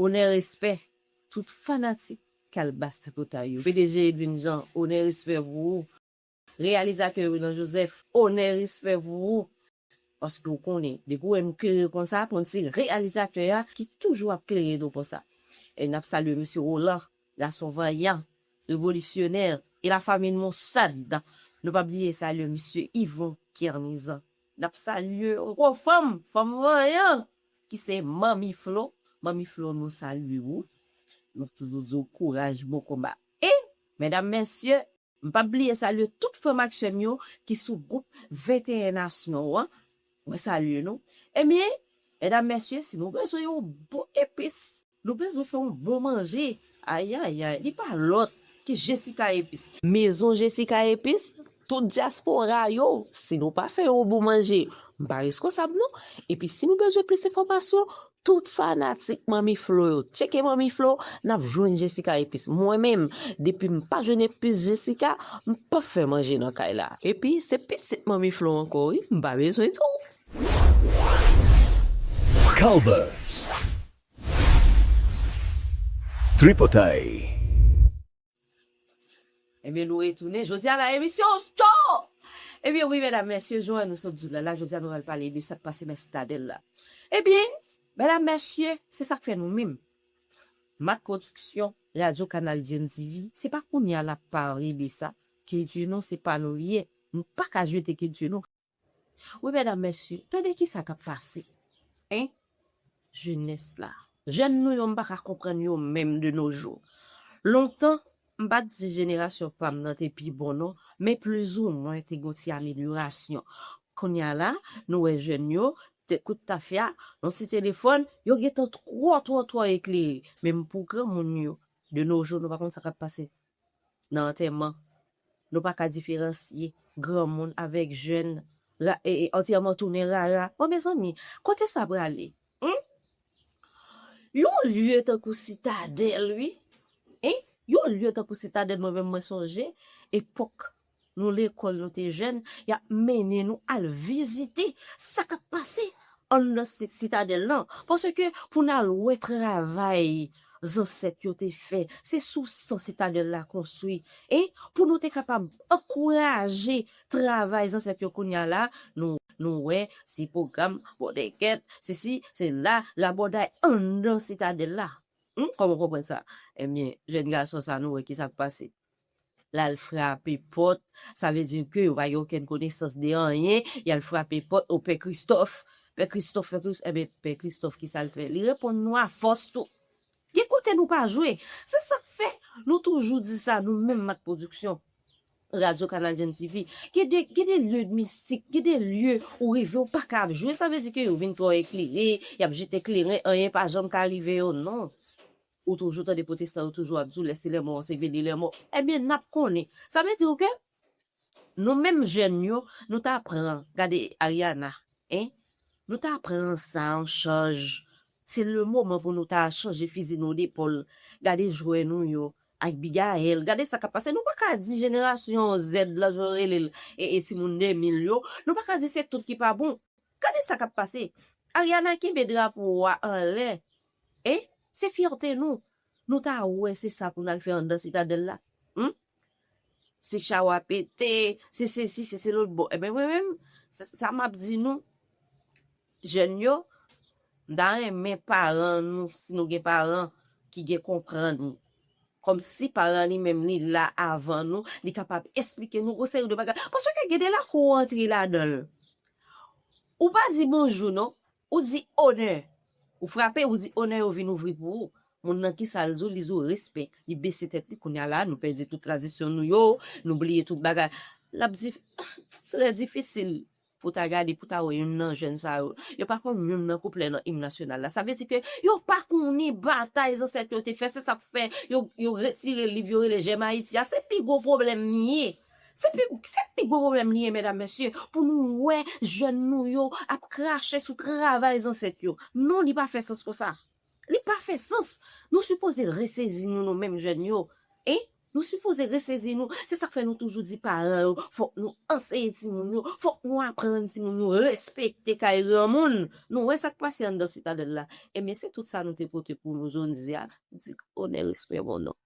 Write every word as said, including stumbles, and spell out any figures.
Onè, respè, tout fanatik Kalbas Tripotay yo. P D G Edwin Jean, onè, respè pou ou. Reyalizatè Willan Joseph, onè, respè pou ou. Paske w konnen, depi w wè m klere konsa, konn se reyalizatè a ki toujou ap klere nou konsa. E n ap salye mesye Roland, gason vanyan, revolisyonè, e lafanmi Monsad. Nou pa bliye salye mesye Yvon Kernizan. N ap salye yon gwo fanm, fanm vanyan, ki se Manmi Flo. Manmi Flo, nou salye ou. Nou toujou di w kouraj, bon konba. E, medam, mesye, m p ap bliye salye tout frè m ak sè m yo ki sou gwoup venteyen Nasyon an. Mwen salye nou. Ebyen, medam, mesye, si nou bezwen yon bon epis, nou bezwen fè yon bon manje. Ayayay, li pa lòt ke Jessica Epis. Mezon Jessica Epis, tout dyaspora yo, si nou pa fè yon bon manje, m pa reskonsab non. Epi si nou bezwen plis enfòmasyon, tout fanatik Manmi Flo yo, tcheke Manmi Flo, n ap jwenn Jessica Epis. Mwen menm, depi m pa jwenn epis Jessica, m p ap fè manje nan kay la. Epi se pitit Manmi Flo ankò wi, m pa bezwen di w. Kalbas. Tripotay. Ebyen, nou retounen. Jodi a la emisyon cho! Ebyen, wi, medam, mesye, jan nou sot di w la, la, jodi a nou pral pale de sa k pase nan Sitadèl la. Ebyen, medam, mesye, se sa k fè nou menm. Mak Pwodiksyon, Radyo Kanal Jen T V, se pa kounye a n ap pale de sa. Kilti nou, se pa nou li ye. Nou pa ka jete kilti nou. Wi, medam, mesye, tande kisa k ap pase. Hein? Jenès la. Jèn nou yo, m pa ka konprann yo menm de nos jours. Lontan, m pa t di jenerasyon pa m nan te pi bon non, men plizoumwen te gen yon ti amelyorasyon. Kounye a la, nou wè jèn yo, te kout tafya, yon ti telefòn, yo gentan twò, twò, twò eklere. Menm pou granmoun yo, de nos jours, nou pa konn sa k ap pase nan antèman. Nou pa ka diferansye granmoun avèk jèn, ra- e- e- antèman tounen rara. Bon, mezanmi, kote sa prale? Hum? Yon lye tankou Sitadèl, wi. Hein? Yon lye tankou Sitadèl, mwen menm, mwen sonje epòk nou lekòl, nou te jèn, y ap mennen nou al vizite sa k ap pase anndan si- Sitadèl lan. Paske pou n al wè travay zansèt yo te fè, se sou san Sitadèl la konstwi. E pou nou te kapab ankouraje travay zansèt yo kounye a la, nou, nou wè se pwogram bòdèkèt, se si, se la, rabòday anndan Sitadèl la. Hum, kòman w konprann sa? Ebyen, jèn gason sa, nou wè kisa k pase. L al frape pòt, sa vle di ke yo pa gen okenn konesans de anyen, y al frape pòt, o, Pè Kristòf, Pè Kristòf, Pè Kristòf, ebyen, Pè Kristòf, kisa l fè? Li reponn nou a fòs tou. Gen kote nou pa jwe. Se sa k fè nou toujou di sa, nou menm Mak Pwodiksyon, Radyo Kanal Jen T V. Gen de, gen de lye mistik, gen de lye ou rive ou pa ka ap jwe, sa vle di ke yo vin twò eklere, y ap jete kleren, anyen pa janm ka rive yo, non. Ou toujou tande pwotestan yo toujou ap di w, lè se lèmò, se veni lèmò. Ebyen, n ap konnen. Sa vle di w ke nou menm jèn yo, nou ta pran, gade Ariana, hein? Nou ta pran sa an chaj. Se le moman pou nou ta chanje fizi nou depòl. Gade jwè nou yo, Abigaël, gade sa k ap pase. Nou pa ka di jenerasyon Z la, jan yo rele l, e, e timoun de mil yo, nou pa ka di se tout ki pa bon. Gade sa k ap pase. Ariana kenbe drapo a anlè. E se fyète nou. Nou ta wè se sa pou n al fè anndan Sitadèl la. Hum? Se chawa pete, se sesi, se, se lòt bò. Ebyen, mwen menm, sa, sa m ap di nou, jèn yo, m ta renmen paran nou, si nou gen paran ki gen konprann nou. Kòmsi paran li menm li la avan nou, li kapab esplike nou gwo seri de bagay. Paske gen de la kou w antre ladan l. Ou pa di bonjou non, ou di onè. Ou frape, ou di onè, yo vin ouvri pou ou. Moun nan kisa l di w? Li di w respè. Li bese tèt li, kounye a la, nou pèdi tout tradisyon nou yo, nou bliye tout bagay. L ap di, trè difisil pou ta gade, pou ta wè youn nan jèn sa yo. Yo pa konn youn nan kouplè nan im nasyonal la. Sa vle di ke yo pa konnen batay zansèt yo te fè. Se sa k fè yo, yo retire liv yo rele Jèm Ayiti a. Se pi gwo pwoblèm li ye. Se pi, se pi gwo pwoblèm li ye, medam, mesye, pou nou wè jèn nou yo ap krache sou travay zansèt yo. Non, li pa fè sans konsa. Li pa fè sans. Nou sipoze resezi nou, nou menm jèn yo. E Nou sipoze resezi nou. Se sa k fè nou toujou di paran yo, fòk nou anseye timoun yo, fòk nou aprann timoun yo respekte kay granmoun. Nou wè sa k pase anndan Sitadèl la. Ebyen, se tout sa nou te pote pou nou jodi a. Di onè, respè, bon non.